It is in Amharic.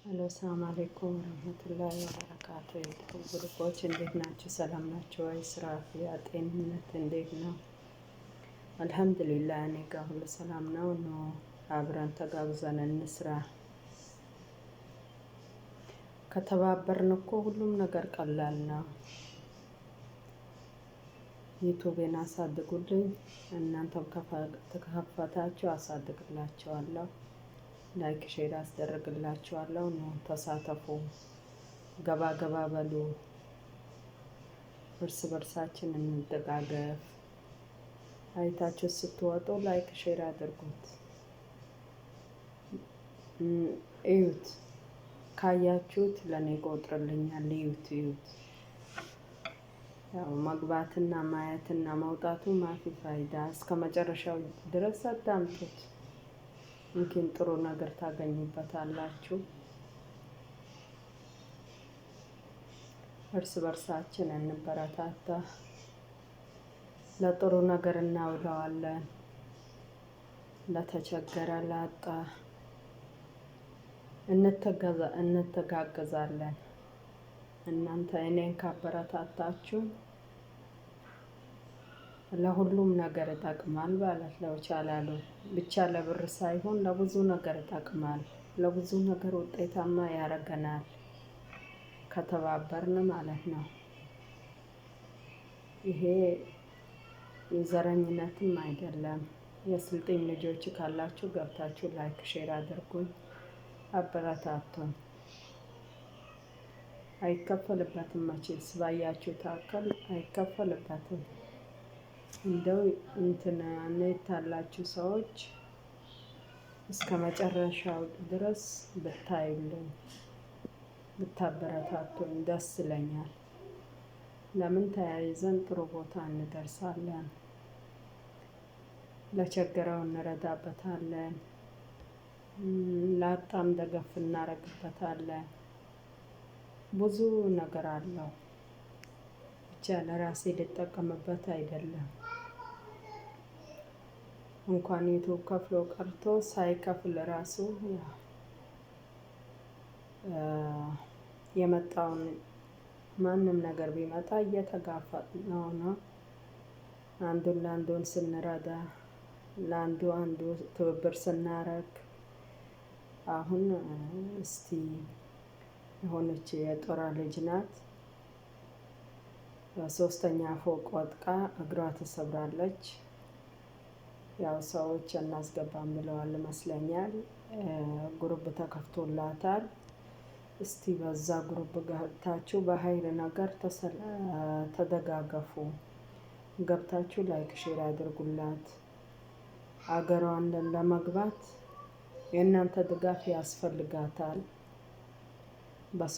Hello ሰላም አለይኩም ወረህመቱላሂ ወበረካቱ። የዩቱብ ግሩፖች እንዴት ናቸው? ሰላም ናቸው ወይ? ስራ፣ አፍያ፣ ጤንነት እንዴት ነው? አልሐምዱሊላህ እኔ ጋር ሁሉ ሰላም ነው። ኑ አብረን ተጋግዘን እንስራ። ከተባበርን እኮ ሁሉም ነገር ቀላል ነው። ዩቱቤን አሳድጉልኝ፣ እናንተም ከከፈታችሁ አሳድግላችኋለሁ። Like share አስደርግላችኋለሁ። ኑ ተሳተፉ፣ ገባ ገባ በሉ፣ እርስ በርሳችን እንደጋገፍ። አይታችሁ ስትወጡ like share አድርጉት፣ እዩት። ካያችሁት ለእኔ ቆጥርልኛል። እዩት እዩት። ያው መግባትና ማየትና መውጣቱ ማፊ ፋይዳ። እስከ መጨረሻው ድረስ አዳምጡት። እንኪን ጥሩ ነገር ታገኙበታላችሁ። እርስ በርሳችን እንበረታታ፣ ለጥሩ ነገር እናውለዋለን። ለተቸገረ ላጣ እንተጋገዛለን። እናንተ እኔን ካበረታታችሁ ለሁሉም ነገር ይጠቅማል ማለት ነው። ቻላሉ ብቻ ለብር ሳይሆን ለብዙ ነገር ይጠቅማል። ለብዙ ነገር ውጤታማ ያደርገናል ከተባበርን ማለት ነው። ይሄ የዘረኝነትም አይደለም። የስልጤም ልጆች ካላችሁ ገብታችሁ like share አድርጉኝ፣ አበረታቱኝ። አይከፈልበትም መቼስ ባያችሁ ታከል አይከፈልበትም። እንደው እንትን net ሰዎች እስከ መጨረሻው ድረስ ብታዩልኝ ብታበረታቱኝ ደስ ይለኛል። ለምን ተያይዘን ጥሩ ቦታ እንደርሳለን። ለቸገረው እንረዳበታለን። ላጣም ደገፍ እናረግበታለን። ብዙ ነገር አለው። ብቻ ለራሴ ልጠቀምበት አይደለም። እንኳን ዩቱብ ከፍሎ ቀርቶ ሳይከፍል ራሱ የመጣውን ማንም ነገር ቢመጣ እየተጋፈጥነው ነው። አንዱን ለአንዱን ስንረዳ ለአንዱ አንዱ ትብብር ስናረግ አሁን እስቲ የሆነች የጦራ ልጅ ናት። ሶስተኛ ፎቅ ወጥቃ እግሯ ተሰብራለች። ያው ሰዎች እናስገባም ብለዋል ይመስለኛል። Group ተከፍቶላታል። እስቲ በዛ group ገብታችሁ በሀይል ነገር ተደጋገፉ። ገብታችሁ like share አድርጉላት። አገሯን ለመግባት የእናንተ ድጋፍ ያስፈልጋታል።